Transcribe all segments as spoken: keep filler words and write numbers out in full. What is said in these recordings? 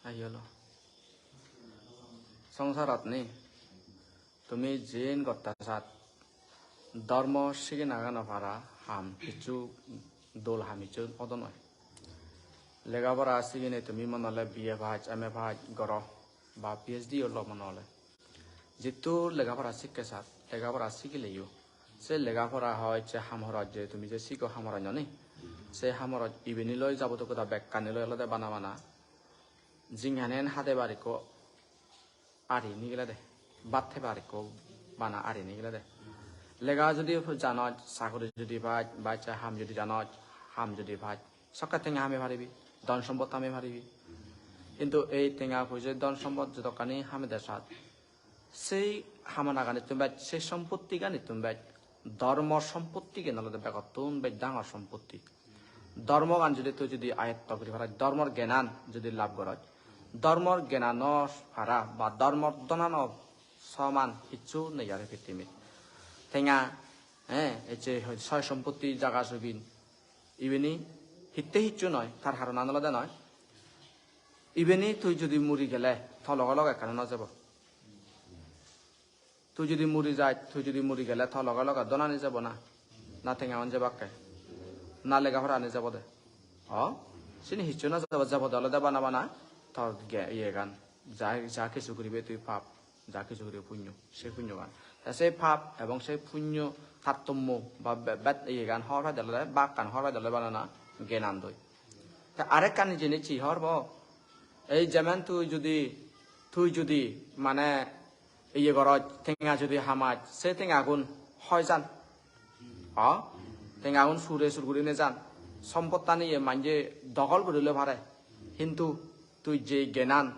Ahi holo. Songsarot ni tumi jen gotte sat, dhormo sigi naga no para ham hissu, dol ham hissu odo noi. Lega pora sigine tumi mone hole B A pass, M A pass goro ba P H D o lo mone hole. Jittur lega pora sikke sat, lega pora sigileyo, se lega pora hoi se ham horoj, je tumi je sigo ham horoj noni, se ham horoj ibeni loi jabotiyo hoda bekkani loi olode bana bana jinghaniyan hadebar ekko ari nigilede, bhat hebar ekko bana ari nigilede. Lega judi janoj, sagori judi paj, bacche ham judi janoj, ham judi paj, sokke tenga hame paribi, dhon sompot hame paribi. Hintu ei tenga poije dhon sompot jodokkani hamede sat, sei hamanaganittun bej, sei sompottiganittun bej, dhormor sompottigan olode begottun bej dangor sompotti. Dhormogan judi tui judi ayotto guri paraj, dhormor gyanan judi lab goroj, dhormor gyananor para ba dhormor dhonanor soman hissu nei ar pittimit. Tenga, eh, ecche hoi-, soy sompotti, jaga sobin, ibeni hitte hissu noi, tar haronan olode noi. Ibeni tui judi muri gele, to loge loge ekkana no jebo. Tui judi muri jai, tui judi muri gele to loge loge dhonani jebo na? Na tengaun jebakke? Na lega porani jebode? O? Sini hissu no jebo, jebode olode bana bana tor ge-, iyegan. Ja, ja kisu guribe tui pap, ja kisu guribe punyo, se punyogan. Te se pap ebong se punyo tartommo ba be-, bet iyegan hobor pede olode, bakkan hobor pede olode bana na gyanandoi. Te arekkan jinis hi hobor po? Ei jemen tui judi, tui judi mane iye goroj, tenga judi hamaj, se tengagun hoi jan? O? Tengagun sure sur guri nejan. Sompottani iye manje dogol guri loi pare. Hintu tui je gyanan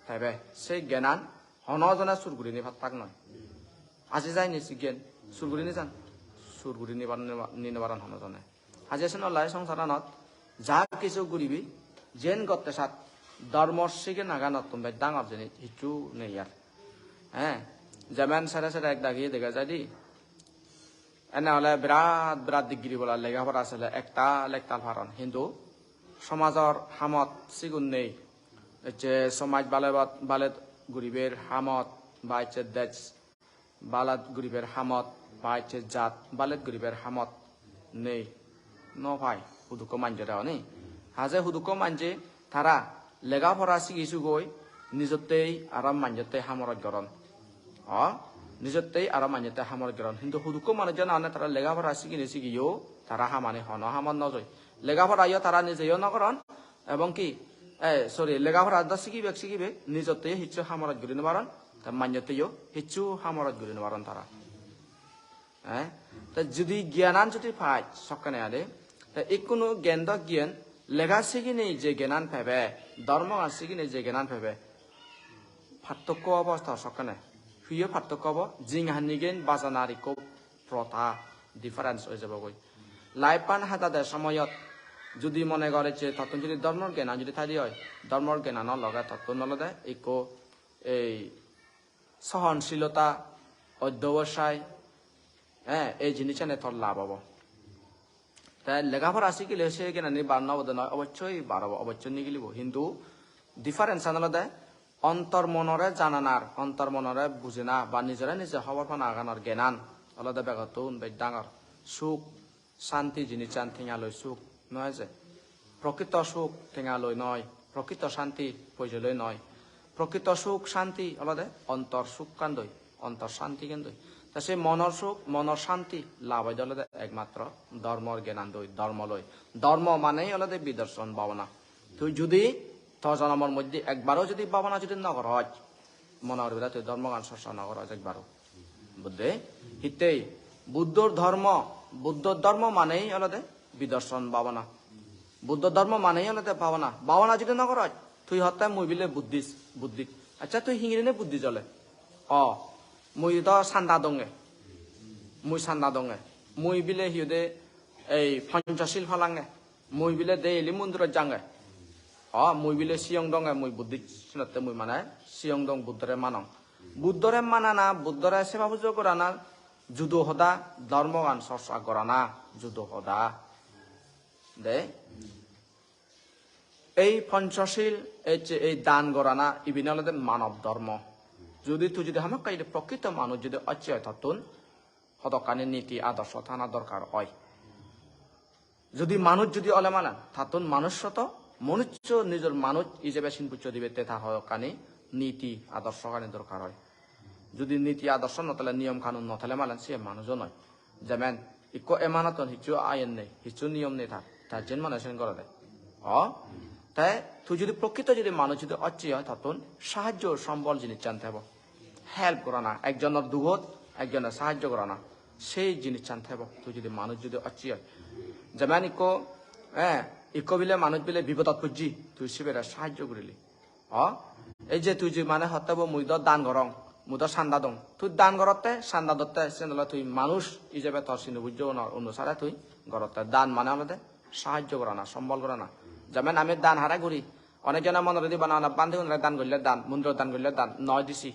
pebe, se gyanan hono jone sur guri ni pattak noi. Aji jai ni sigen, sur guri nejan? Sur guri nibar, nibar, ni nibaran hono jone. Haje senollai songsaranot ja kisu guribi, jen gotte sat, dhormor sigenaganottun bej dangor jinis hissu nei ar. He, jemen sere sere ek dagi dega jaide. Ene ole birat birat degree bola lega pora sele ektal ektal paron. Hintu somajor hamot sigun nei. Ecche somaj bale bat-, bale guriber hamot ba ecche dej balet guribar hamot, ba ecche jat balet guribar hamot nei. No pai, hudukko manje de oni. Haje hudukko manje tara lega pora sigi sugoi nijottei aro manjottei ham horoj goron. O, nijottei aro manjottei ham horoj goron. Hintu hudukko manuj jana one tara lega pora sigine sigiyo, tara hamani hono hamot no joi. Lega porayo tara nijeyo no goron, ebong ki, eh, sorry, lega pora do sigibek sigibek, nijottei hissu ham horoj guri no paron, te manjotteiyo hissu ham horoj guri no paron tara. Eh? Te judi gyanan judi paj, sokkene ade, te ikkunu gyan do gyan, lega sigine je gyanan pebe, dhormogan sigine je gyanan pebe, pattokko obo tor sokkene. Hiyo pattokko obo? Jinghanigan bajanar ikko protha, difference oi jabogoi. Life-an hadade somoyot judi mone gore je tottun judi dhormor gyanan judi thai de oi, dhormor gyananor loge tottun olode ikko ei sohonsilota, odhyobosai, eh, ei jinissani tor lab obo. Te lega pora sigile se gyanani bar no obode noi, obossoi bar obo, obossoi nigilibo. Hintu difference-an olode ontor monore jananar, ontor monore bujena ba nijore nije hobor pana aganor gyanan olode begottun bej dangor. Suk, santi jinissan tenga loi suk noi je. Prokito suk tenga loi noi, prokito santi poije loi noi. Prokito suk santi olode ontor sukkandoi, ontor santigandoi. Ta se monor suk, monor santi lab oide olode ekmatro dhormor gyanandoi, dhormo loi. Dhormo manei olode bidarson bhabona. Tui judi to jonomor moddhe ekbaro judi bhabona judi no goroj, mone goribe tui dhormogan chorcha no goroj ekbaro. Buddhe, hittei, Buddhor dhormo, Buddhor dhormo manei olode bidarson bhabona. Buddhor dhormo manei olode bhabona. Bhabona judi no goroj, tui hotte mui bile Buddhist, Buddhist. Accha, tui hingiri ne Buddhist ole? O, mui do sanda donge. Mui sanda donge. Mui bile hi hoide ei Panchashil palange. Mui bile daily mondirot jange. O, mui bile siyong donge, mui Buddhist sinotte mui mane siyong dong, Buddhore manong. Buddhore manana, Buddhore seba pujo gorana, judo hoda, dhormogan chorcha gorana, judo hoda. De. Ei ponchosil, ei je ei dan gorana, iben olode manob dhormo. Judi tui judi hamakkai judi prokrito manuj judi ocche oi, tottun hodokkani niti adorsho thana dorkar oi. Judi manuj judi ole manan, tattun manussot, manusso nijor manuj ijebe sin puccho dibatte tar hodokkani niti adorsho gani dorkar oi. Judi niti adorsho no thele, niyom kanun no thele manan, siye manujo noi. Jemen ikko emanaton hissu ayen nei, hissu niyom nei tar, tar jen mane sen gorede. O? Te tui judi prokrito judi manuj judi ocche oi, tattun sahajjo sombol jinissan thebo. Help gorana, ekjonor dugot ekjonor sahajjo gorana, sei jinissan thebo. Tui judi manuj judi ocche oi, jemen ikko, eh, ikko bile manuj bile bipodot pojje, tui sibere sahajjo gurile. O? Ei je tui je mane hotte bo mui do dan gorong, mui do sanda dong. Tui dan gorotte, sanda dotte, sen ole tui manuj ijebe tor sini bujjo onor onusare tui gorotte. Dan mane olode sahajjo gorana, sombol gorana. Jemen ami dan hare guri, onek jone monore di bana bana bhante gunore dan golle dan, mondiro dan golle dan, noi disi.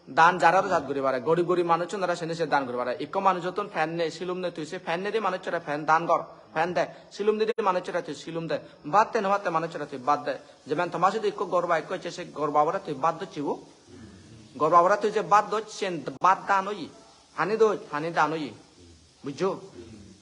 Dan jare aro jat guri pare, gorib gorib manuchunore seni se dan guri pare. Ikko manujottun pen nei, silum nei, tui se pen nei di manuchore pen dan gor, pen de. Silum nei di manuchore tui silum de. Bhat te no bhat te manuchore tui bhat de. Jemen toma sidu ikko gorba ikko ecche, se gorbabore tui bhat docchi bo. Gorbabore tui je bhat docch, sen bhat dan oye. Pani docch, pani dan oye. Bujjo?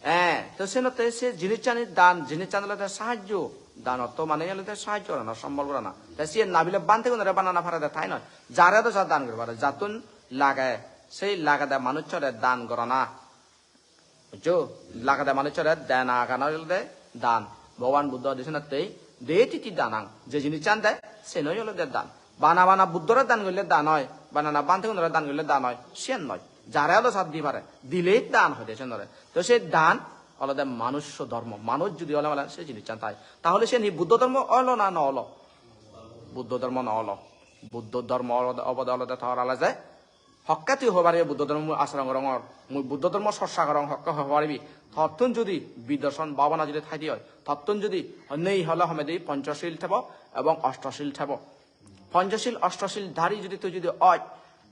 Eh, to senotte se jinissani dan, jinissan olode sahajjo. Dan ortho mane olode sahajjo gorana, sombol gorana. Te siyen nabile bhantegunore banana parede tai noi. Jare do ja dan guri pare, jattun lage, sei lagede manuchore dan gorana. Bujjo? Lagede manuchore dena gana olode dan. Bhogoban Buddho hoide senottei, "Deti ti danang." Je jinissan de, senoi olode dan. Bana bana Buddhore dan golle dan oi, banana bhantegunore dan golle dan oi, siyen noi. Jare olo sat di pare, dilei dan hoide senore. To se dan olode manusso dhormo. Manuj judi ole male se jinissan tai. Tahole siyen hi Buddho dhormo olo na no olo? Buddho dhormo no olo. Buddho dhormo olode, obode olode tahole je hokke tui hoi paribe Buddho dhormo mui acharon gorongor, mui Buddho dhormo chorcha gorong hokke hoi paribi. Tottun judi bidarson bhabana judi thai di oi, tottun judi nei hole homedi ponchosil thebo ebong ostosil thebo. Ponchosil, ostosil dhari judi tui judi oi,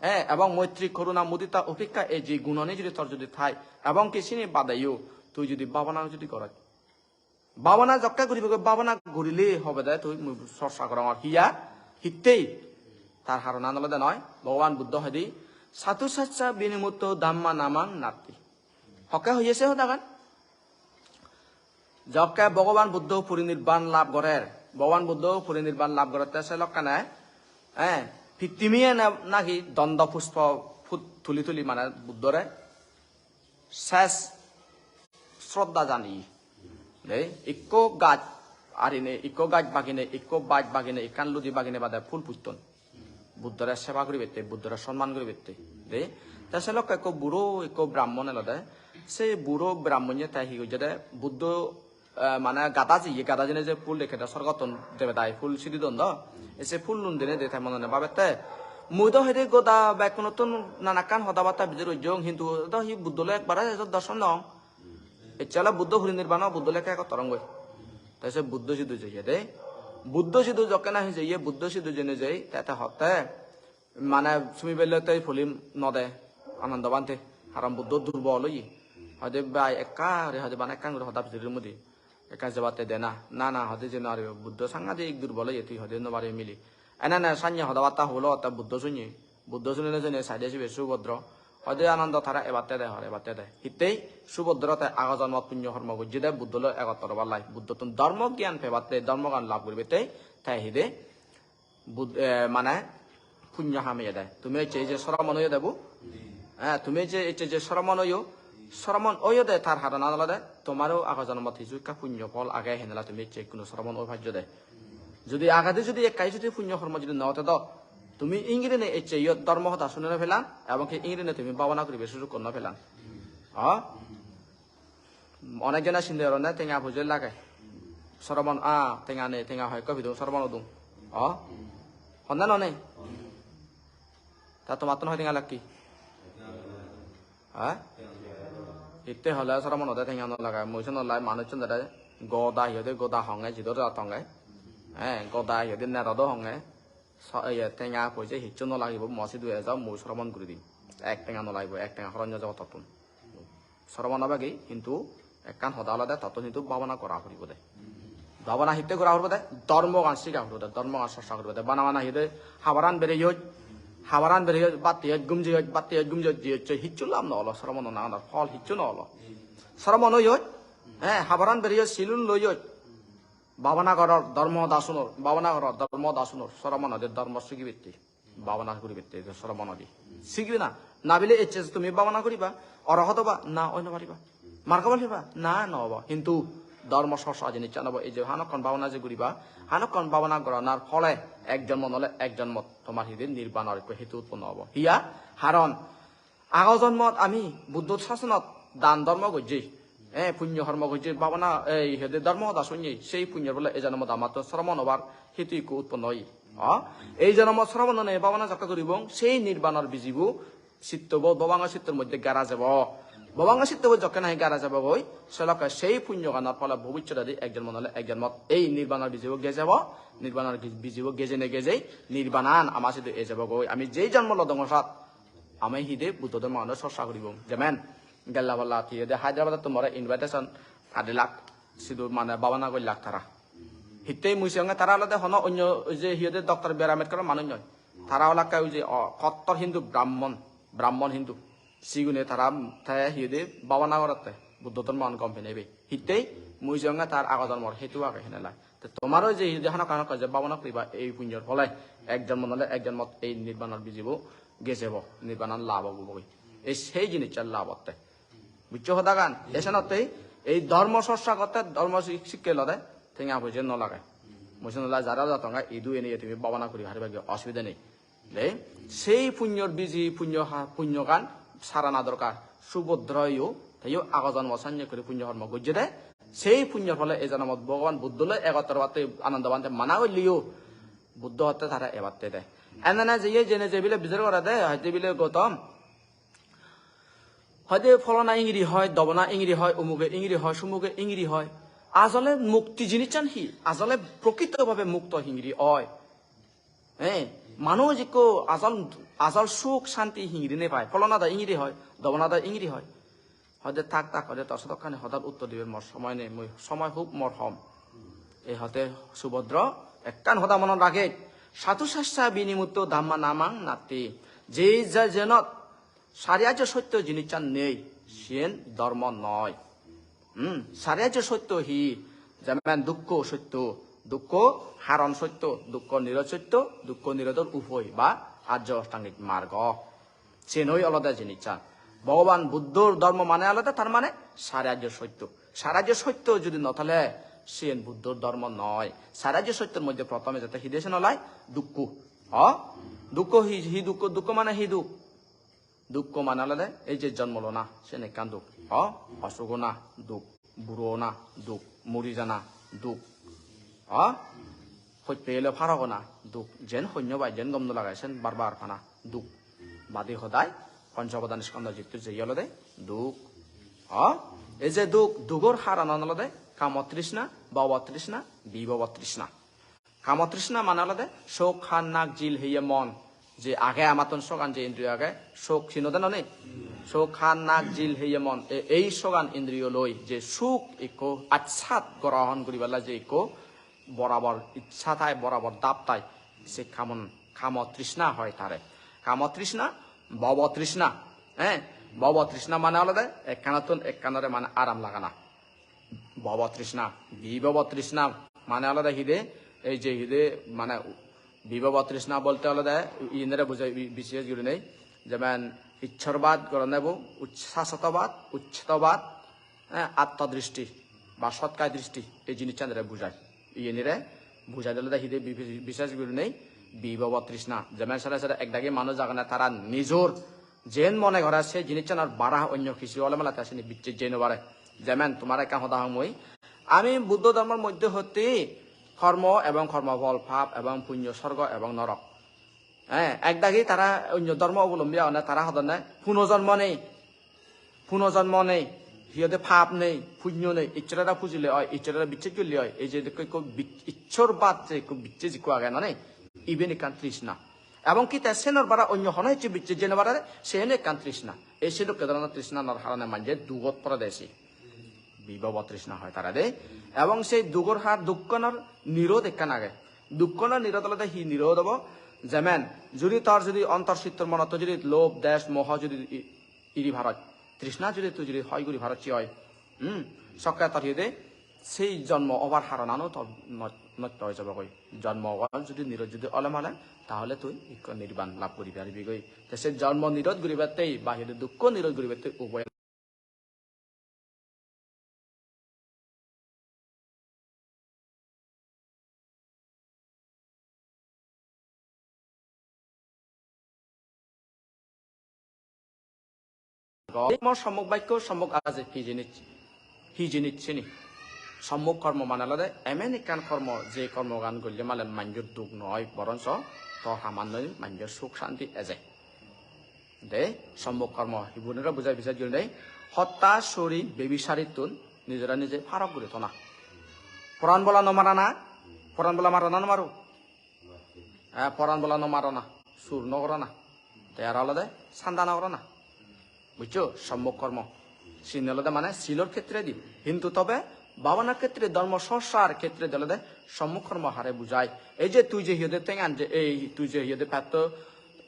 eh, ebong moitri, koruna, mudita, upekka ei je gunani judi tor judi thai, ebong ki sini badeyo tui judi bhabana judi goroj, bhabana jokke guribe goi, bhabana gurile hobe de tui mui chorcha gorongor. Hiya? Hittei? Tar haronan olode noi. Bhogoban Buddho hoide, "Satu sacca vinimutto dhamma namang natti." Hokke hoye se hodagan? Jokke Bhogoban Buddho purinirban lab gorer, Bhogoban Buddho purinirban lab gorette se lokkene, eh, pittimiye na-, naki dondo pushpo phut tuli tuli mane Buddhore ses shraddha jani. Dei, ikko gaj arinei, ikko gaj baginei, ikko baj baginei, ekkan ludi baginei bade phul putton. Buddhore seba guribette, Buddhore sonman guribette. Dei, te se lokke ikko buro, ikko brahmon elode. Se buro brahmonye te hi gojjede, Buddho, eh, mane gada jeye, gada jene je phul dekke de sorgottun debedai phul sidi don do. E se phullun dene de te monone babette, "Mui do hede goda bekkunottun nanakkan hoda batta bijor gojjong, hintu do hi Buddho loi ekbare ejo dorson nw ong." Ecche ole Buddho purinirban o, Buddho loi ekka ekottor ongoi. Te se Buddho sidu jeye de. Buddho sidu jokke nahi jeye, Buddho sidu jene jei, te te hotte, mane sumi belle te polim no de, Anando Bhante. Haron Buddho durbol oye. Hoide, "Bhai, ekka guri," hoide, "bana ekkan guri hoda pijedi mudi. Ekka jebatte de na." "Na, na," hoide, "je no paribe. Buddho sangadik durbol oye, tui hoide no paribe mili." Ene ene sanye hoda batta holo, te Buddho sunye. Buddho sunile jene saide sibe Subhodro. Hoide, "Anando, tara ebatte de," hor, "ebatte de." Hittei? Subhodro te ago jonmot punyo hormo gojje de Buddho loi egottor obar lai. Buddhottun dhormo gyan pebatte, dhormogan lab guribatte, te hide? Bud-, eh, mane punyo hameye de. Tumi ecche je sromon oyo de bu? Eh, tumi ecche, ecche je sromon oyo, sromon oyo de tar haronan olode tomaro ago jonmot hissu ekka punyo phol age, henela tumi ecche ekkuno sromon oi pajjo de. Judi agede judi ekkai judi punyo hormo judi no ote do, tumi ingirine ecche iyot dhormo hoda suni no pelan, ebong ki ingirine tumi bhabana guribar sujog no pelan. O? Onek jone sinde goronne tenga puje lage. Soromon, a, tenga nei, tenga hoi ekko pidung, soromon udung. O? Honne no nei? Ta tomattun hoi tenga lagge? Ha? Hitte hole soromon ode tenga no lage. Mui siyot olai manuchchun dare goda hi hoide, goda honge, jidor jat honge. He, goda hi hoide, nedo do honge. So, iye, tenga poije hissu no lagibo, mo sidu ejo, mui soromon guri dim. Ek tenga no lagibo, ek tenga horon no jabo tottun. Soromon obegi, hintu ekkan hoda olode tottun hintu bhabana gora puribo de. Bhabana hitte gora puribo de? Dhormogan siga puribo de, dhormogan chorcha guribo de. Bana bana hi de? Habaran bereyoj, habaran bereyoj, batteyoj, gum jeyoj, batteyoj, gum jeyoj, jeyoj, hissu lab no olo, sromono nanganor phol hissu no olo. Sromon oyoj, eh, habaran bereyoj, silun loiyoj. Bhabana goror, dhormo hoda sunor, bhabana goror, dhormo hoda sunor, sromon ode dhormo sigibatte. Bhabana guribatte, sromon ode. Sigibe na, na bile ecche tumi bhabana guriba, orohot oba, na oi no pariba. Margo phol peba, na no obo. Hintu dhormo chorcha jinissan obo, ei je hanokkon bhabana je guriba, hanokkon bhabana goranar phole ek jonmot nole ek jonmot tomar hi de nirbanor ekko hetu utponno obo. Hiya? Haron ago jonmot ami Buddho sasonot dan dhormo gojje, eh, punyo hormo gojje, bhabana, ei hi de dhormo hoda sunye, sei punyor bole ei jonmot amattun sromon obar hetu ekko utponno oye. O, ei jonmot sromon onei bhabana jokke guribong, sei nirbanor bijibo sittobo, bhobango sittor moddhe gara jebo. Bhobango sittobo jokke nahi gara jebogoi, se lokke sei punyoganor phole bhobissotedi ek jonmot nole ek jonmot ei nirbanor bijibo gejebo, nirbanor gi-, bijibo gejene gejei nirbanan ama sidu ejebogoi. Ami jei jonmo lodongor sat, ami hi de Buddho dhormoganor chorcha guribong. Jemen, gella palla hi de Hyderabad-ottun more invitation padilak, sidu mane bhabana gollak tara. Hittei mui siyonge tara olode hono onyo je hi de Doctor B R Ambedkar manuj noi. Tara olakke oi je, o, kottor Hindu, Brahmon, Brahmon Hindu. Sigune tara te hi de bhabana gorotte, Buddho dhormogan gom pinei be. Hittei mui siyonge tar ago jonmor hetu age henelai. Te tomaro je hi de hanokke hanokke je bhabana guriba ei punyor phole ek jonmot nole ek jonmot ei nirbanor bijibo gejebo, nirbanan lab obo goi. Ei sei jinissan lab otte. Buccho hodagan? Esenottei ei dhormo chorcha gotte, dhormo sik-, sikke lode tenga poije no lage. Mui senottei jara jatonga idu ene tumi bhabana guri pariba, gi osubide nei. Le, sei punyor biji, punyo ha-, punyogan sarana dorkar. Subhodroyo, teyo ago jonmo sanye guri punyo hormo gojje de. Sei punyor phole ei jonmot Bhogoban Buddho loi egottor obatte Anando Bhante mana golleyo, Buddho hotte tara ebatte de. Enana jeye jene je bile bichar gore de, hoide bile Gautam, hoide pholona ingiri hoi, dobona ingiri hoi, umuge ingiri hoi, sumuge ingiri hoi. Ajole mukti jinissan hi? Ajole prokrito bhabe mukto hingiri oi? Eh, manuj ikko ajol, ajol suk santi hingiri ne pai. Pholona da ingiri hoi, dobona da ingiri hoi. Hoide thak thak, hoide tor sodokkani hodar uttor dibar mor somoy nei, mui somoy hub mor hom. Ei hoide Subhodro ekkan hoda monot rage, "Sadhu sassa binimutto dhamma namang natti." Je ja jenot sari arjo sotto jinissan nei, siyen dhormo noi. Hmm, sari arjo sotto hi? Jemen dukkho sotto, dukkho haron sotto, dukkho nirod sotto, dukkho nirodor upoi ba arjo ostangik margo. Siyen oi olode jinissan. Bhogoban Buddhor dhormo mane olode tar mane sari arjo sotto. Sari arjo sotto judi no thale, siyen Buddhor dhormo noi. Sari arjo sottor moddhe prothome jete hi de sen olai? Dukkho. O? Dukkho hi, hi dukkho? Dukkho mane hi duk? Dukkho mane olode ei je jonmo lona, sen ekkan duk. O? Osuk ona duk, buro ona duk, muri jana duk. O? Hoj peyele parok ona duk. Jen honyo pai, jen gom no lage, sen bar bar pana duk. Badi hodai, poncho upadan skondho jittur jeye olode duk. O? Ei je duk, dugor haranan olode kamo trishna, bhobo trishna, bibhobo trishna. Kamo trishna mane olode sok, han, nak, jil, heye, mon. Je age amattun sogan je indriyo age, sok sinode noni? Sok, han, nak, jil, heye, mon. E-, ei sogan indriyo loi je suk ikko achsad grohon guribella je ikko borabor iccha thai, borabor dap thai, se kamon, kamo trishna hoi tare. Kamo trishna, bhobo trishna. Eh? Bhobo trishna mane olode ekkanattun ekkanore mane aram lagana. Bhobo trishna, bibhobo trishna mane olode hi de? Ei je hi de mane bibhobo trishna bolte olode inere bujai bi-, bises gurinei, jemen Ishwarbad goronne bo, uch-, Sasotobad, Uchetobad, eh, Atto dristi ba sotkai dristi, ei jinissanire bujai. Iyenire bujai olode hi de bi-, bi-, bises gurinei bibhobo trishna. Jemen sere sere ekdagi manuj agone tara nijor jen mone gore se jinissanor bara onyo hissu ole mala te sini bicche jei no pare. Jemen tomare ekkan hoda hong mui, ami Buddho dhormor moddhe hotte kormo ebong kormo phol, pap ebong punyo, sorgo ebong norok. Eh, ekdagi tara onyo dhormo obolombi agonne, tara hodonne punojonmo nei, punojonmo nei, hi hoide pap nei, punyo nei, Ishwor ore pujile oi, Ishwor ore bicches gulle oi, ei je ekko, ekko bic-, Ishwarbad je ekko bicches ekko age noni, iben ekkan trishna. Ebong ki te senor bara onyo hono hissu bicches jei no pare, siyen ekkan trishna. Ei sedokke dhoronor trishna nor harone manje dugot pore de se. Bibhobo trishna hoi tare de. Ebong sei dugor har dukkonor nirod ekkan age. Dukkonor nirod olode hi nirod obo? Jemen, judi tor judi ontor sittor monot judi lobh, desh, moho judi i-, iri parot, trishna judi tui judi hoi guri parot si oi, hmm, sokke tor hi de, sei jonmo obar haronano tor not-, notto oi jabogoi. Jonmo obar judi nirod judi ole male, tahole tui ikko nirban lab guri paribigoi. Te se jonmo nirod guribattei ba hi de dukko nirod guribattei uboy Mo sommok bakko, sommok aje hi jinis, hi jinis sini? Sommok kormo mane olode emen ekkan kormo, je kormogan golle male manjor duk noi, boronso to hamannoi manjor suk santi eje. De, sommok kormo, ibunore bujai bijai gurinei, hotta, suri, bebisarittun nijore nije parok guri thona. Poran bola no marana, poran bola marana no maro. Eh, poran bola no marana, sur no gorana. Te aro olode sanda no gorana. Bujjo? Sommok kormo. Sin olode mane silor khetredi. Hintu tobe bhabonar khetre, dhormo sorsar khetredi olode sommok kormo hare bujai. Ei je tui je hi hoide tengan je, ei tui je hi hoide petto,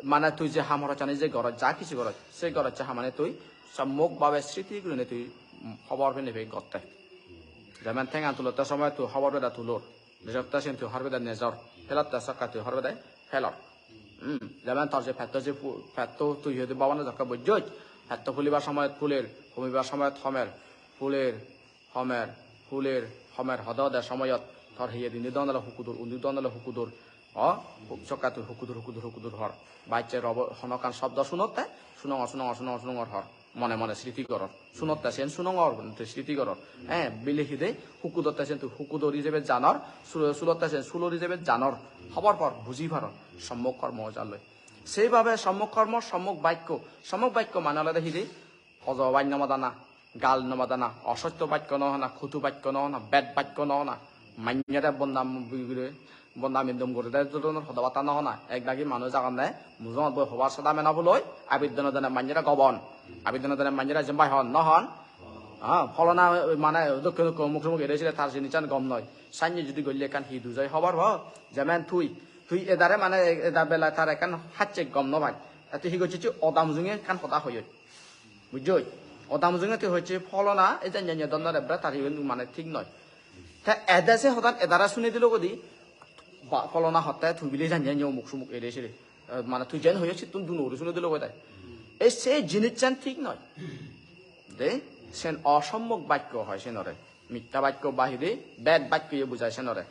mane tui je ham horojani je goroj, ja kichu goroj, se goroj se hamani tui sommok bhabe sriti gurinei tui, mm, hobor penei pei gotte. Jemen tengan tulotte somoy tui hobor peda tulor. Nejotte sen tui hobor peda nejor. Pelotte sokka tui hobor peda pelor. Hmm, jemen tor je petto je pu-, petto tui hi hoide bhabana jokke bujjoj. Petto pulibar somoyot puler, homibar somoyot homer, puler, homer, puler, homer, hoda hoda somoyot tor hiye indi don ole hukudur, undi don ole hukudur. O, hu-, sokka tui hukudur, hukudur, hukudur hor. Bacche robo hono ekkan sobdo sunotte, sunongor, sunongor, sunongor, sunongor hor. Mone mone sriti goror. Sunotte sen sunongor, te sriti goror. Eh, bile hi de, hukudotte sen tui hukudur ijebe janor, sulo-, sulotte sen sulor ijebe janor. Hobor por, buji paror. Sommok kormo ojalloi. Seibhabe sommok kormo, sommok bakko. Sommok bakko mane olode hi de? Ojo baj no madana, gal no madana, osotto bakko no hona, kutu bakko no hona, bed bakko no hona, manjore bondam guri, bondam indom guri de dhoronor hoda batta no hona. Ek dagi manuj agonde, mujungot boi hobar sada mena boloi, abid done done manjore gobon, abid done done manjore jempai hon, no hon? Ha, pholona mane dokke dokke omuk somuk ere sire tar jinissan gom noi. Sanye judi golle ekkan hi dujoi hobor po? Jemen tui, tui edare mane eda bela tar ekkan hacche gom no pai. Te tui hi gocchocchi? Oda mujunge ekkan hoda hoyoi. Bujjoi? Oda mujunge tui hocche pholona, ei jen jen donnore bra tar iben mane thik noi. Te ede se hodan edara suni dilo godi, ba, pholona hotte tui bile jen jen omuk somuk ere sire. Eh, mane tui jen hoyo sittun duno guri suni dilo godi. Ei se jinissan thik noi. De, sen osommok bakko hoi senore. Mitta bakko ba hi de, bed bakko ye bujai senore.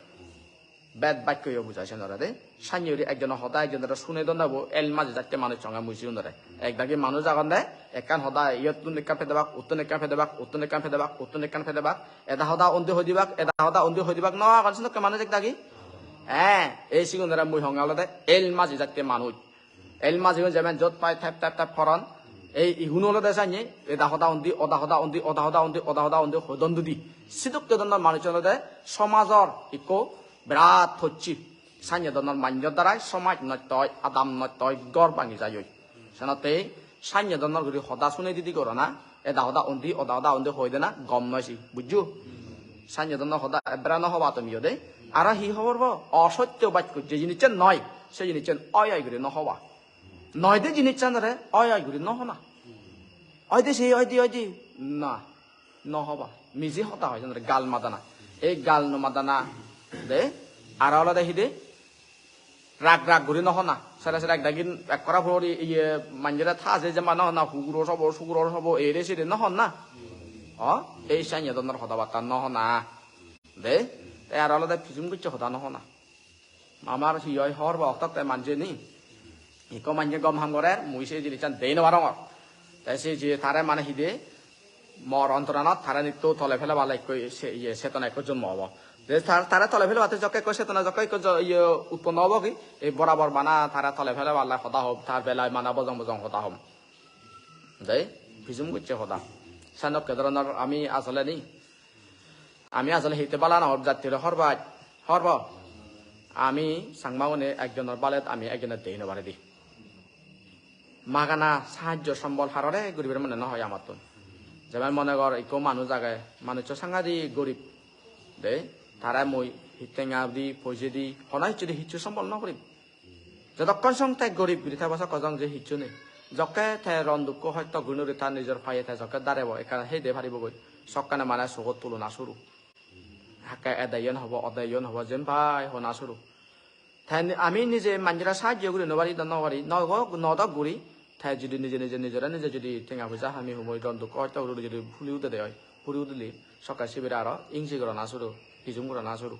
Bed bakko yo bujai senore de. Sanye guri ekjono hoda ekjonore sune don dabo, el maji jatte manuj songe mui sigunore. Ek dagi manuj agonde, ekkan hoda iyottun ekkan pedebak, uttun ekkan pedebak, uttun ekkan pedebak, uttun ekkan pedebak. Eda hoda undi hoi dibak, eda hoda undi hoi dibak, no agon sedokke manuj ek dagi? Eh, ei sigunore mui honge olode el maji jatte manuj. El majigun jemen jot pai tep tep tep poron. Ei igun olode sanye, eda hoda undi, oda hoda undi, oda hoda undi, oda hoda undi, hodon dudi. Sidokke donnor manuj olode somajor ikko birat hocchi. Sanye donnor manjor darai somaj nosto oi, adam nosto oi, ghor bangi jai oi. Senotte sanye donnor guri hoda sune didi gorana, eda hoda undi, oda hoda undi hoi dena gom noi si, bujjo? Sanye donnor hoda ebbere no hoba tumiyo de. Aro hi hobor po? Osotto bakko, je jinissan noi, se jinissan oi oi guri no hoba. Noi de jinissanore oi oi guri no hona. Oi de se, oi de, oi de. Na, no hoba. Miji hoda hoi, jenore gal madana. Ei gal no madana de, aro olode hi de? Rag rag guri no hona. Sere sere ek dagi ekkora puri iye manjore thaje jemba no hona, huguro sobo, suguro sobo, ere sere no hona. O, ei sanye donnor hoda batta no hona. De, te aro olode pijum gocche hoda no hona. Amar hi oi hor ba oktak te manje ni. Ikko manje gom ham gorer, mui se jinissan dei no parongor. Te se je tare mane hi de, mor ontoranot tare nitto tole peleballe ikko se, iye, chetona ikko jonmo obo. Je tar-, tare tole pelebatte jokke ikko chetona jokke ikko jo-, iye, utponno obo ki, ei borabor bana tare tole peleballe hoda hom, tar belai mana bojong bojong hoda hom. Dei, pijum gocche hoda. Senokke dhoronor ami asole ni, ami asole hite bala no hor jattire hor bai, hor bo. Ami Changmagune ekjonor balet ami ekjone dei no pari di. Magana sahajjo sombol harore guribar mone no hoi amattun. Jemon mone gor, ikko manuj age, manuccho sangadik gorib. De, tare mui hi tenga di, poije di, hono hissu di hissu sombol no gorib. Jotokkon song te gorib guri thebo, sokko song je hissu nei. Jokke te ron dukko hosto guri nuri ta nijor paye te jokke darebo, ekkan hei de paribogoi. Sokkene mane sogot tulona suru. Hakke ede iyen hobo, ode iyen hobo, jen pai hona suru. Te ni-, ami nije manjore sahajjo guri no pari, do no pari, no go-, no dok guri. Te judi nije nije nijore nije judi tenga poisa hami humoi ron dukko hosto guri judi puri udede oi, puri udile sokke sibere aro ingse gorana suru, hijum gorana suru.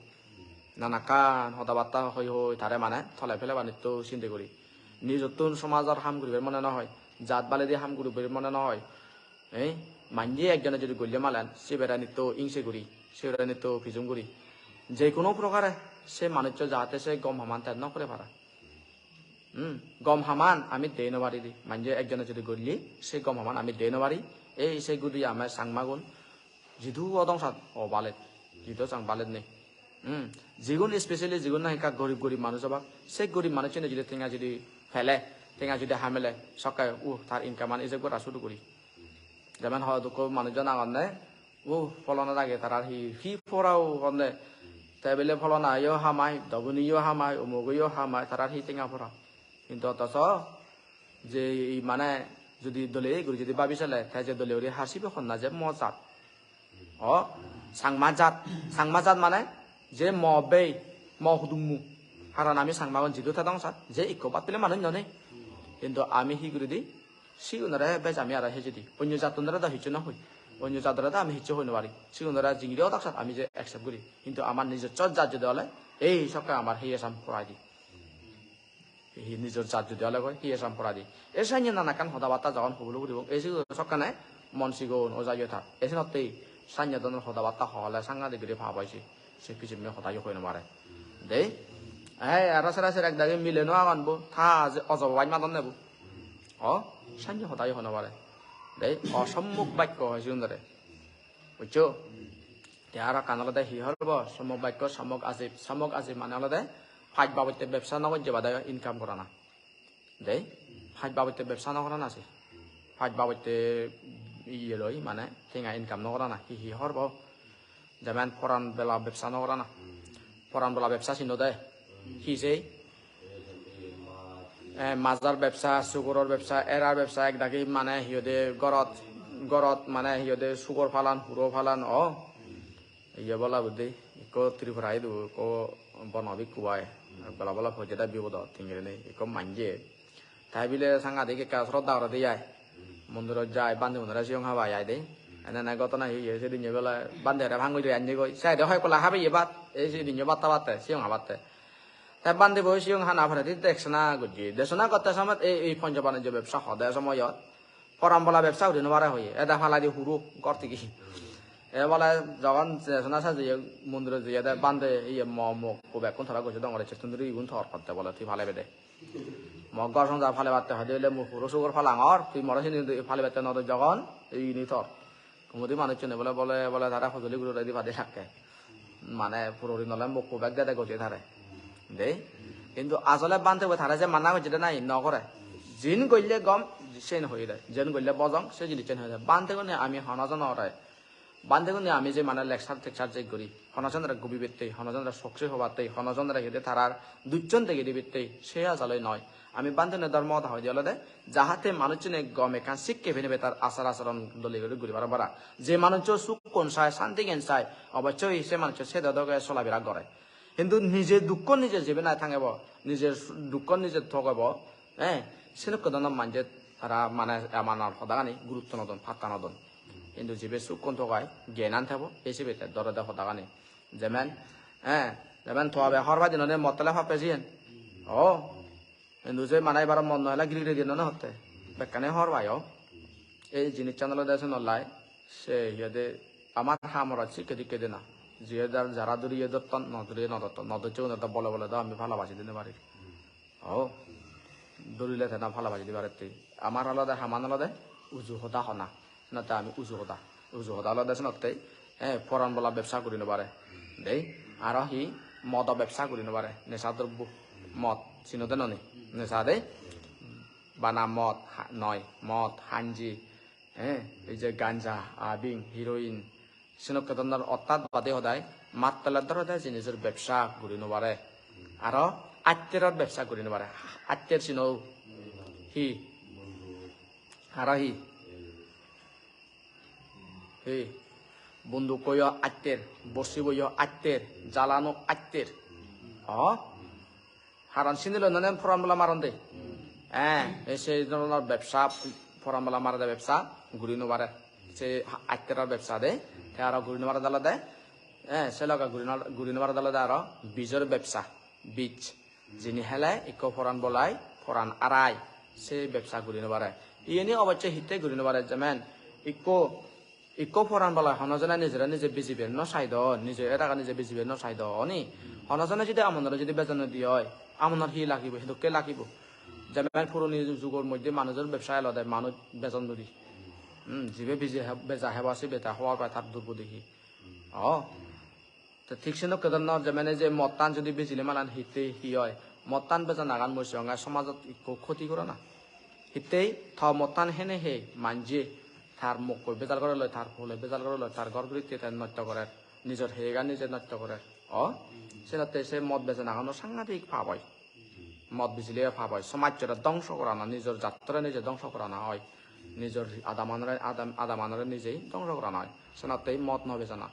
Nanakkan hoda batta hoi hoi tare mane tole pelebanitto sinde guri. Nijottun somajor ham guribar mone no hoi, jat baledi ham guribar mone no hoi. Ei, manje ekjone jodi golle malen, sibere nitto ingse guri, sibere nitto pijum guri. Je hono prokare se manuccho jahate se gom haman te no gore para. Hmm, gom haman ami dei no pari di. Manje ekjone jodi golle, se gom haman ami dei no pari. Ei se gudi ame Changmagun jidu odong sat o balet, jidu sang balet nei. Hmm, jigun specially jigun nahi ekka gorib gorib manuj obak, se gorib manucchune jodi tenga jodi pele, tenga jodi hamele, sokke, uh, tar income an ejek gora suru guri. Jemon hoyto ekko manuj jon agonne, uh, folona dagi tarar hi, hi porao honne, te bile folona yo hamai, dobuni yo hamai, umugo yo hamai, tarar hi tenga pora. Hintu otoso je i mane jodi dole guri jodi babi sele, te je dole guri hasibe honna je mo jat. O, Changma jat, Changma jat mane je mo bei, mo hudummu. Haron ami Changmagun jidu thedong sat, je ikko battile manuj no nei. Hintu ami hi guri di? Sigunore bej ami aro hejedi. Onyo jattunore do hissu no hoi. Onyo jatore do ami hissu hoi no pari. Sigunore jingiri odak sat ami je accept guri. Hintu amar nijoswo jat jodi ole, ei sokke amar hiye sam porai di. Hi nijor jat jodi ole goi, hiye sam porai di. Ei sanye nanakkan hoda batta jogon hobolo guribong, ei sigun sokkene mon sigon ojayo tar. Ei senottei sanye donor hoda batta hole sangadik guri pap oi se. Se pijemme hoda yo hoi no pare. Dei? Ei, aro sera sera ek dagi mile no agon bo, ta je ojobo baj madonne bo. O, sanye hoda yo hoi no pare. Dei, osommuk bakko hoi sigun dore. Buccho? Te aro ekkan olode hi horbo, sommok bakko, sommok ajib. Sommok ajib mane olode paj babotte bebsa no gojje bade income gorana. Dei, paj babotte bebsa no gorana se. Paj babotte iye loi, mane tenga income no gorana. Hi hi horbo? Jemen poran bela bebsa no gorana. Poran bela bebsa sino de. Hi sei? Eh, major bebsa, sugoror bebsa, erar bebsa, ek dagi mane hi hoide gorot, gorot mane hi hoide sugor palan, huro palan, o. Iye bola budde, ikko Tripura idu, ikko bono bikku ai. Bela bela pojede bipodot, tingire nei, ikko manje. Tai bile sangadik ekka sroddha gorede ai. Mondirot jai, bhante gunore siyong habai ai de. Ene ene ghotona hi oye, sedinne bele bhante hore bhang guri anni goi. Saide hoi pola habeye bhat, ei sedinne bhat habatte, siyong habatte. Te bhante bo siyong hana poredi deksona gojje. Deksona gotte somoyot ei, ei ponjo banijjo bebsa hode somoyot. Porambola bebsa guri no pare hoye. Eda palai di huro ghor tigi. E bole jogon deksona sajeye mondirot jeye de bhante iye mo mok ko bekkun tara gojje dongore settun duri igun tor hotte bole tui palebe de. Mo ghor songsar palebatte hoide ole mui huro sugor palangor, tui more sini palebatte no doj jogon, ei ini tor. Kumudi manucchune bole, bole, bole tare hojoli guri redi pade sakke. Mane purori nole mokko bek dede gojje tare. De? Hintu asole bhante bo tare je mana gojje de nahi, no gore. Jin golle gom, sen hoye de. Jen golle bojong, se jinis sen hoye de. Bhante gune ami hono jonore. Bhante gune ami je mane lecture lecture je guri, hono jonore gubibatte, hono jonore sokse hobatte, hono jonore hide tarar duchon dege dibatte, se ajaloi noi. Ami bhante gune dhormo hoda hoide olode, jahate manuchchune gom ekkan sikke pinibe tar asar asaron dole guri guri para para. Je manuchcho sukkon sai, santigen sai, obossoi se manuchcho se dodoge solabira gore. Hintu nije dukkon nije jibe nai tangebo, nije dukkon nije togebo, eh, senokko dono manje tara mane amanor hodagani gurutto no don, patta no don. Hintu jibe sukkon togai, gyanan thebo, ei sibe te dorede hodagani. Jemen, eh, jemen toabe hor pai dinone mottole pappe siyen. O, hintu je mane ibaro mon no hele giri giri dinone hotte. Bekkani hor pai o. Ei jinissan olode senollai se iyede amar hamorot sikke dikke dena. Jiye dar jara duriye dotton, no duriye no dotton, no docche gune do bole bole do ami pala baji dine pari. O, durile te na pala baji di parette. Amar olode haman olode uju hoda hona. Senotte ami uju hoda. Uju hoda olode senotte, eh, poran bola bebsa guri no pare. Dei, aro hi modo bebsa guri no pare. Nesa drobbo, mod, sino de noni. Nesa de, bana mod, ha-, noi, mod, hanji, Eh, ei je ganja, abing, heroin, senokke dhoronor, ortat bade hodai mattol dhoronor jinisor bebsa guri no pare. Aro atteror bebsa guri no pare. Atter sino hi? Aro hi? Hi? Bondukko yo atter, borsibo yo atter, jalano atter. O? Haron sini loi nane poran bola maron de. Eh, ei sei dhoronor bebsa, poran bola marede bebsa guri no pare. Se ha-, atteror bebsa de. Te aro guri no pare olode, eh, se loge guri no, guri no pare olode aro bijor bebsa. Bij. Jini hele ikko poran bolai, poran arai. Se bebsa guri no pare. Iyeni obosse hitte guri no pare, jemen ikko Ikko poran bola hono jone nijere nije bijibar no sai do, nije eraga nije bijibar no sai do, oni? Hono jone jodi amonore jodi bejon no di oi, amonor hi lagibo, hedokke lagibo? Jemen puroni jugor moddhe manujor bebsa elode, manuj bejon no di. Hmm, jibe bije he-, beja heba sibe ta hobar pai tar durbodi hi. O. Te thik senokke dhoronor jemen ei je modtan jodi bijile malan hitte hi oi? Modtan bejanagan mui siyonge somajot ikko khoti gorana. Hittei to modtan hene he manje tar mokkoi bejal gore loi, tar pole bejal gore loi, tar ghor guritte te nosto gorer, nijor heyegan nije nosto gorer. O, senotte se mod bejanagan o sangadik pap oi. Mod bijile pap oi, somajjore dhongso gorana, nijor jattore nije dhongso gorana oi, nijor adamanore, adam-, adamanore nijei dhongso gorana oi. Senotte mod no bejana.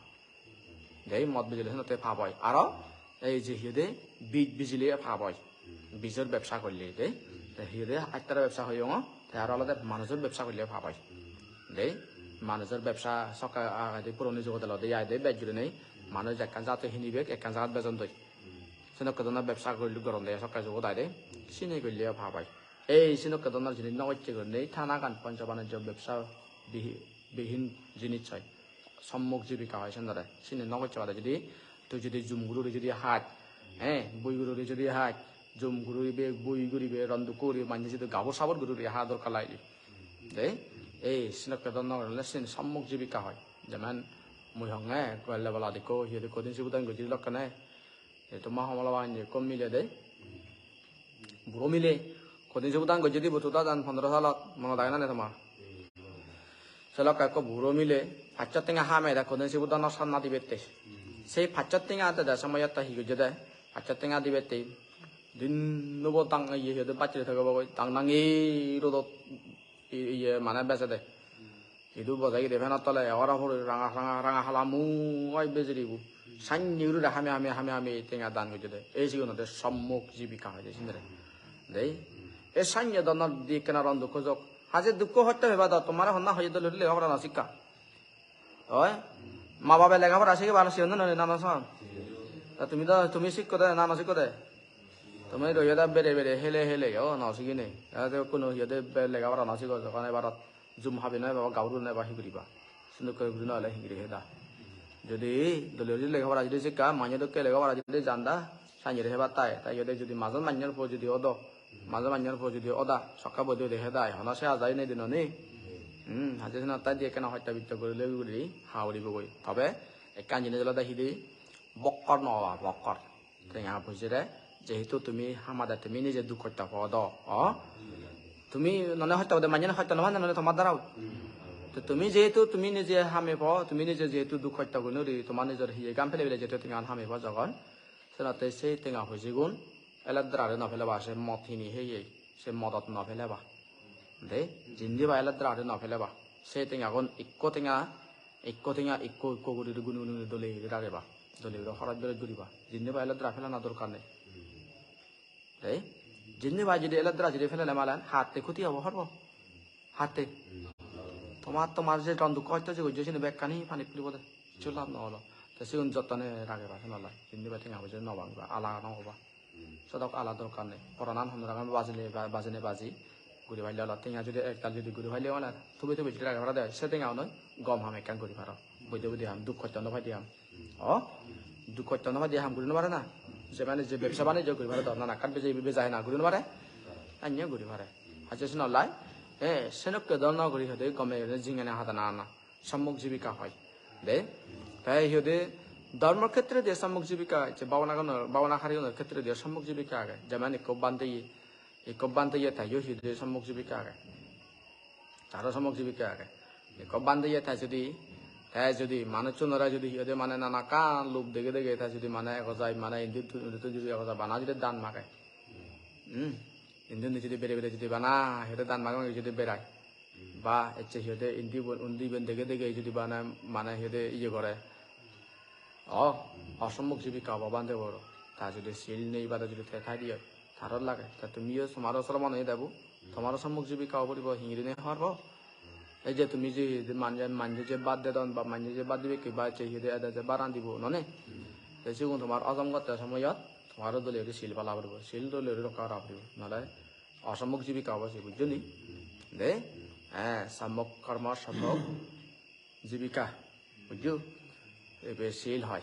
Dei, mod bijile senotte pap oi. Aro ei je hi hoide, bij bijile pap oi. Bijor bebsa golle dei. Te hi hoide, attara bebsa hoyongo, te aro olode manujor bebsa golle pap oi. Dei, manujor bebsa sokke agede puroni jugot olode ai de bej gurinei manuj ekkan jate hinibek, ekkan jagat bejon doi. Senokke dhoronor bebsa gor-, goronde sokke jugot ai de. Sini golle pap oi. Ei senokke dhoronor jinis no gocche gurinei thanagan poncho banijjo bebsa bihi-, bihin jinis oi. Sommuk jibika hoi sendore. Sini no gocche bade jodi tui jodi jum guri jodi haj, eh, bui guri jodi haj, jum guri be, bui guri be, ronduk guri, manje jodi gabur sabur guri ha dorkar lage. Dei, ei senokke dhoronor ole sini sommuk jibika hoi. Jemen mui honge, ekko level adikko, hi hoide kodin sibudan gojjiri lokkene. Ei toma homolo bangni ekko mile de. Buro mile. Kodin sibudan gojje dibo two thousand pondro salot, monot age nane tomar? Se lokke ekko buro mile, pachsot tenga hamei de kodin sibudanor sanna dibette. Sei pachsot tenga ante de somoyot te hi gojje de? Pachsot tenga dibette. Din nubo dang iye hi hoide baccheri thagebo goi. Dang dangi rodot i-, iye mane bejede. Idu bojai gide fenot tole, ora puri ranga, ranga, ranga hala mui oi bejeribo. Sanye guri hame, hame, hame, hame tenga dan gojjede. Ei sigun olode sommuk jibika hoide sinere. Dei. E sanye dhoronor di ekkena ron dukko jok. Haje dukko hosto peba do, tomare honna hoye dole lega pora no sikka. Oi? Ma babe lega pora sigibar sigon no nana son. Ta tumi do, tumi sikko de, nana sikko de. Tumi roye da bere bere, hele hele, o no sigine. Ta de kuno hoye de be-, lega pora no sigo, jokan ebarot jum habe noi baba, gabur guri noi ba, hi guriba? Sinduk guri noi ole hi guri heda? Jodi dole guri lega pora jodi sikka, manye dokke lega pora jodi janda, sanyere hebat tai. Tai jodi, jodi majon manyor po jodi odo, majon manyor po jodi oda, sokka boi de heda ai, hono se ajai nei dinoni. Hmm, haje sina tai di ekkena hotta bitta guri legi guri ha uribo goi. Tobe ekkan jinis olode hidi, bokkor no oba, bokkor. Tenga poisere jehetu tumi hamade tumi nije duk hosto podo, o? Tumi none hosto pode, manye hosto no pande none tomar dara. To tumi jehetu tumi nije hame po, tumi nije jehetu duk hosto guri nori, tomar nijor hiye gam pele pele jehetu tenga hame po jogon, senotte sei tenga poisegun eledrare no peleba, se mod hini heye, se modot no peleba. De, jindi pai eledrare no peleba. Se tengagun ikko tenga, ikko tenga, ikko ikko guri guni guni guni dole guri rageba. Dole guri horoj beroj guriba. Jindi pai eledra pelana dorkar nei. Dei, jindi pai jodi eledra jodi pelele malen, hatte khoti obo horbo. Hatte. Tomar, tomar je ron dukko hosto je gojjo sini bekkani pani puribo de. Hissu lab no olo. Te sigun jottone rageba, senottei. Jindi pai tenga poise no bangiba, ala no oba. Sodok ala dorkar nei. Poranan honno ragam bajile ba-, bajine baji guri palle olo. Tenga jodi ektal jodi guri palle ole, tumi tumi jodi rage parade, se tenga onoi gom ham ekkan guri paro. Boide boide ham, duk hosto no paide ham. O? Duk hosto no paide ham guri no pare na? Je mane je bebsa banijjo guri pare do, nana ekkan beje, beja hena guri no pare? Anyo guri pare. Haje senottei, eh, senokke do no guri hode gome jingene hadana ana. Sammok jibika hoi. De, te hi hoide, dhormor khetre diye sammok jibika, je bhabona gunor, bhabona kari gunor khetre diye sammok jibika age. Jemen ikko bhante ye, ikko bhante ye, te yo hi hoide sammok jibika age. Taro sammok jibika age. Ekko bhante ye te judi, te judi manuchunore judi hi hoide mane nanakkan lob dege dege te judi mane ego jai mane indi tu-, indi tu judi ego jai bana judi dan mage. Hmm. Indi undi judi bere bere judi bana hi hoide dan mage mage judi berai. Ba ecche hi hoide indi bo-, undi iben dege dege judi bana mane hi hoide iye gore. O, osommok jibika obo bhante boro. Ta judi sil nei bade judi te thai diye, taro lage. Ta tumiyo tomaro sromon oye debu, tomaro sommok jibika obo puribo, hingiri nei horbo. Ei je tumi je manje, manje je bhat dedon ba manje je bhat dibe ki ba je hide ede je baran dibo none. Te sigun tomar ojom gotte somoyot tomaro dole guri sil pala puribo, sil dole guri rokka gora puribo. Nole osommok jibika obo se, bujjo ni? De? Eh, sammok karma, sammok jibika. Bujjo? Ebe sil hoi.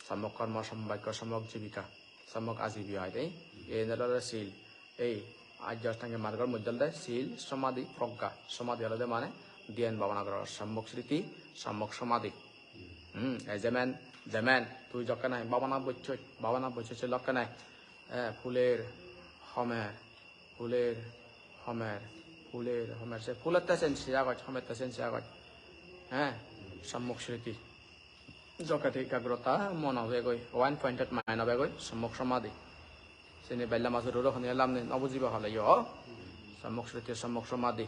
Sammok karma, sammok bakko, sammok jibika, sammok ajibi hoi de. Ei olode sil. Ei ajjo astanga margor moddhe olode sil, somadhi, progga. Somadhi olode mane dhyan bhabana gora, sammok sriti, sammok somadhi. Hmm, ei jemen, jemen tui jokke nahi bhabana bocchoi, bhabana bocchoi se lokke nahi, eh, phuler homer, phuler homer, phuler homer, se phulotte sen se agoj, homette sen se agoj. Eh, sammok sriti. Jokke te ekagrota mon obegoi, one pointed mind obegoi, sammok somadhi. Sini bella masuro ro hone lamne no bujiba hole yo. Sammok sriti, sammok somadhi.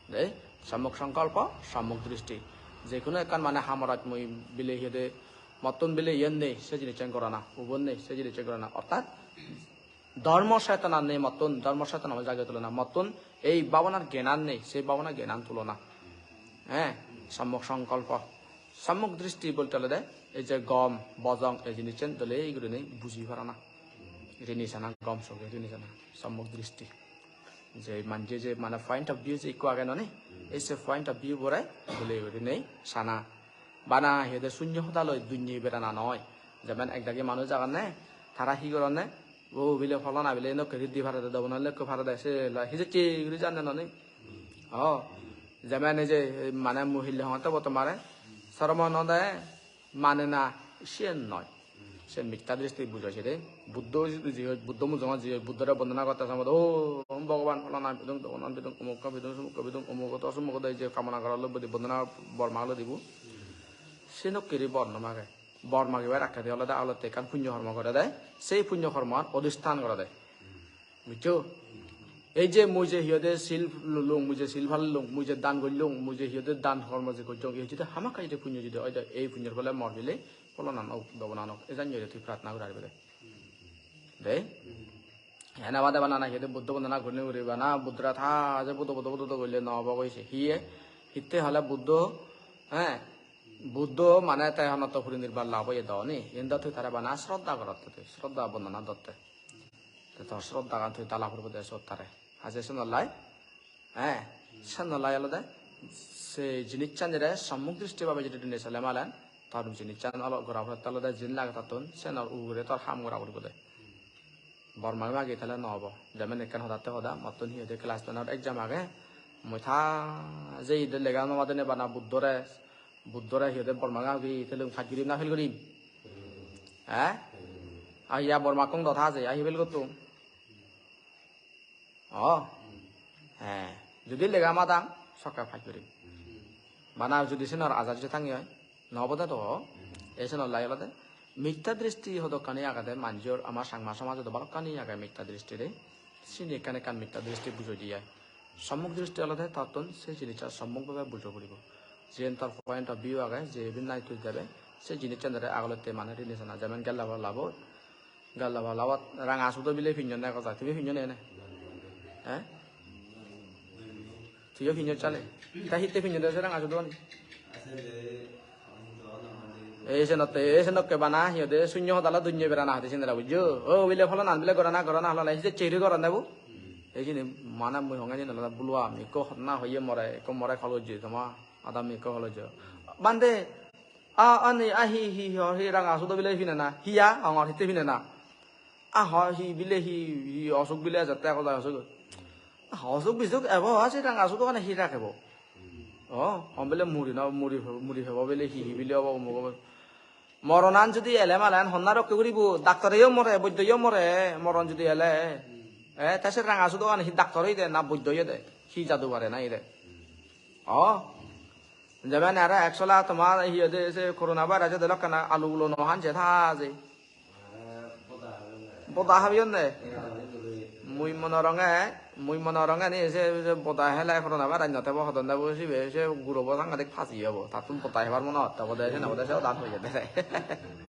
De, sammok sankalpa, sammok dristi. Je hono ekkan mane hamoraj mui bile hiyede mottun bile iyen nei, se jinissan gorana, ubon nei, se jinissan gorana. Ortat dhormo chetona nei mottun, dhormo chetona jage tulona mottun, ei bhabonar gyanan nei, se bhabonar gyanan tulona. Eh, sammok sankalpa. Sammok dristi bolte olode ei je gom, bojong, ei jinissan dole gurinei buji parana. Rini sana, gom soge rini sana, sammok dristi. Je manje je mane point of view je ikko age noni, ei se point of view bore dole gurinei sana. Bana hiyede sunyo hoda loi dunye berana noi. Jemen ekdagi manuj agonne, tara hi goronne, o bile pholona bile enokke riddi parede, dobona lekko parede, se loi hijecche guri janne noni. O, jemen ei je mane mui hille hongotte bo tomare, sromon ode, mane na, siyen noi. Siyen mittha dristi bujo sire. Buddho jiyot, Buddho mujungot jiyot, Buddhore bondona gotte somot, "O, om Bhogoban, pholana bidung, dogonan bidung, omukko bidung, sumukko bidung, omukko to sumukko do je kamona gorallo bodi bondona bor magalo dibo." Senokkiri bor no mage. Bor magibar akkedi olode agolotte ekkan punyo hormo gorede. Sei punyo hormoan odistan gorede. Bujjo? Ei je mui je hiyode sil lulung, mui je sil pallung, mui je dan gollung, mui je hiyode dan hormo je gojjong, ei judi hamakkai judi punyo judi oide, ei punyor phole mor bile pholonan ok, dobonan ok, ejan hiyode tui pratna guri paribe de. De? Ena bade bana na hiyode Buddho bondona guri guri bana Buddhore ta je budo budo budo budo golle no obo goise. Hiye? Hitte hole Buddho, eh, Buddho mane te honotto puri nirban lab oye do ni. Iyen do tui tare bana sroddha gorotte tui, sroddha bondona dotte. Te tor sroddhagan tui dala puribo de sot tare. Haje senollai, eh, senollai olode se jinissanire sommuk dristi babe jodi dine sele malen, tor jinissan olo gora pore olode jin lage tottun, senor ugure tor ham gora puribo de. Bor magi magi tale no obo. Jemen ekkan hodatte hoda, mottun hi hoide class ten-or exam age, mui ta jei de lega no padene bana Buddhore, Buddhore hi hoide bor magi magi telung pass gurim na fail gurim? Eh? Ahi ya bor makkong do ta je, ahi fail gottung. O, he, judi lega madang, sokke pass gurim. Bana judi senor aja judi tangi oi, no obode do. Ei senollai olode mittha dristi hodokkani agede manjor, ama Changma somajot do balokkani age mittha dristi de. Sini ekkan ekkan mittha dristi bujoi diye. Sommuk dristi olode tottun se jinissa sommuk bhabe bujo puribo. Jiyen tor point of view age, je iben nai tui debe, se jinissanore agolotte mane rini sana, jemen gella bala labo, gella bala labo ranga sudo bile pinnon dega jai, tumi pinnon ne? Eh? Tuiyo pinnon sale? Ta hitte pinnon de se ranga sudo ani? Ei senotte, ei senokke bana hi hoide sunyo hodala dunye berana hoide sinere bujjo. O bile pholonan bile gorana gorana holale hijecche guri goron de bu. Ei sini mane mui honge sini olode bulu ami ekko hotna hoye more, ekko more call gojje toma adam ekko call gojje. Bhante, a ani a hi hi hi hi ranga sudo bile pinena. Hiya hongor hitte pinena. A ho hi bile hi hi osuk bile ejette ego jai osuk. A osuk bisuk ebo ha se ranga sudo gane hi rakebo. O, hon bile muri na muri muri pebo bile hi hi bile obo umuk obo. Moronan judi ele malen honna rokke guribo, daktoreyo more, boiddoyo more, moron judi ele. Eh, te se ranga sudogan hi daktor oide na boiddo oide? Hi jadu bare na ide? O, Jemon aro ek sola tomar hi hoide se corona virus ode lokkana alu ulo no han je tha je. Boda habiyonne. Mui mone horonge, mui mone horonge ni se, se boda hele corona virus no thebo hodon de bo sibe se gurobo sangadik pasi obo. Tattun boda hebar mone hotte obode, se no obode se odan hoye de.